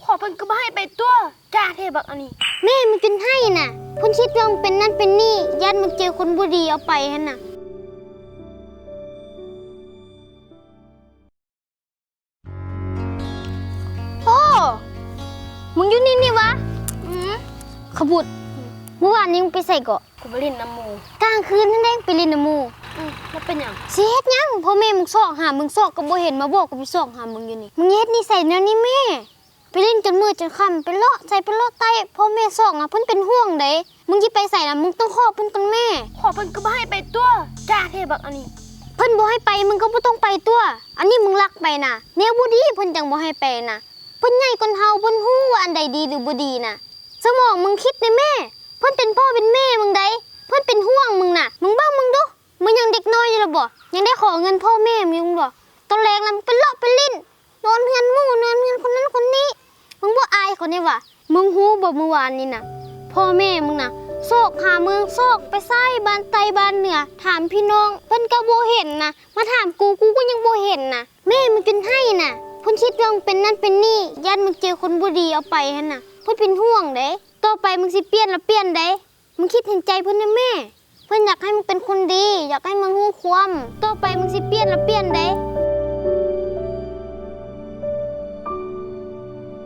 ພໍ່ເພິ່ນກໍບໍ່ໃຫ້ໄປຕົວະ ກ້າແທ້ບັກອັນນີ້. ແມ່ ມັນຈົນໄຫ້ນະ. ເພິ່ນຄິດວ່າເປັນນັ້ນເປັນນີ້ ຢ້ານມັນເຈີຄົນບໍ່ດີເອົາໄປຫັ້ນນະ. ໂອ້ ມຶງຢູ່ນີ້ນີ້ຫວາ? ອືມ ຂະບຸດ ມື້ວານນີ້ມຶງໄປໃສເກາະ? ກູໄປຫຼິ້ນນຳໝູ່. ກາງຄືນຫັ້ນເດ້ໄປຫຼິ້ນນຳໝູ່. ອືມ ແລ້ວເປັນຫຍັງ? ຊິເຮັດຫຍັງ? ພໍ່ແມ່ມຶງຊອກຫາມຶງ ຊອກກໍບໍ່ເຫັນ ມາບອກກໍໄປຊອກຫາມຶງຢູ່ນີ້. ມຶງເຮັດນິໄສແນວນີ້ແມ່? ໄປຫຼິ້ນຈົນມື້ຈົນຄ່ຳ ໄປເລາະໃສໄປເລາະໃຕ້ ພໍ່ແມ່ຊອກນະ ເພິ່ນເປັນຫ່ວງເດ້. ມຶງຊິໄປໃສນະ ມຶງຕ້ອງຂໍເພິ່ນກ່ອນແມ່. ພໍ່ເພິ່ນກໍບໍ່ໃຫ້ໄປຕົວະ ກ້າແທ້ບັກອັນນີ້. ເພິ່ນບໍ່ໃຫ້ໄປ ມຶງກໍບໍ່ຕ້ອງໄປຕົວະ. ອັນນີ້ມຶງລັກໄປນະ ແນວບໍ່ດີເພິ່ນຈັ່ງບໍ່ໃຫ້ໄປນະ. ເພິ່ນໃຫຍ່ກວ່າເຮົາ ເພິ່ນຮູ້ວ່າອັນໃດດີຫຼືບໍ່ດີນະ. ສະໝອງມຶງຄິດແດ່ແມ່ ເພິ່ນເປັນພໍ່ເປັນແມ່ມຶງໃດ໋ ເພິ່ນເປັນຫ່ວງມຶງນະ. ມຶງເບິ່ງມຶງດູ ມຶງຍັງເດັກນ້ອຍຢູ່ລະບໍ? ຍັງໄດ້ຂໍເງິນພໍ່ແມ່ມຶງຢູ່ບໍ່? ຕອນແລງລະມຶງໄປເລາະໄປຫຼິ້ນ ນອນເຮືອນໝູ່ ນອນເຮືອນຄົນນັ້ນຄົນນີ້ ມຶງບໍ່ອາຍເຂົາແດ່ຫວາ? ມຶງຮູ້ບໍ່ມື້ວານນີ້ນະ ພໍ່ແມ່ມຶງນະ ຊອກຫາມຶງ ຊອກໄປຊ້າຍບ້ານໃຕ້ບ້ານເໜືອ ຖາມພີ່ນ້ອງ ເພິ່ນກໍບໍ່ເຫັນນະ. ມາຖາມກູ ກູກໍຍັງບໍ່ເຫັນນະ. ແມ່ ມັນຈົນໄຫ້ນະ. ເພິ່ນຄິດວ່າເປັນນັ້ນເປັນນີ້ ຢ້ານມັນເຈີຄົນບໍ່ດີເອົາໄປຫັ້ນນະ. ເພິ່ນເປັນຫ່ວງເດ້. ຕໍ່ໄປມຶງຊິປ່ຽນລະປ່ຽນໃດ. ມຶງຄິດເຫັນໃຈເພິ່ນນະແມ່. ເພິ່ນຢາກໃຫ້ມຶງເປັນຄົນດີ ຢາກໃຫ້ມຶງຮູ້ຄວາມ. ຕໍ່ໄປມຶງຊິປ່ຽນລະປ່ຽນໃດ.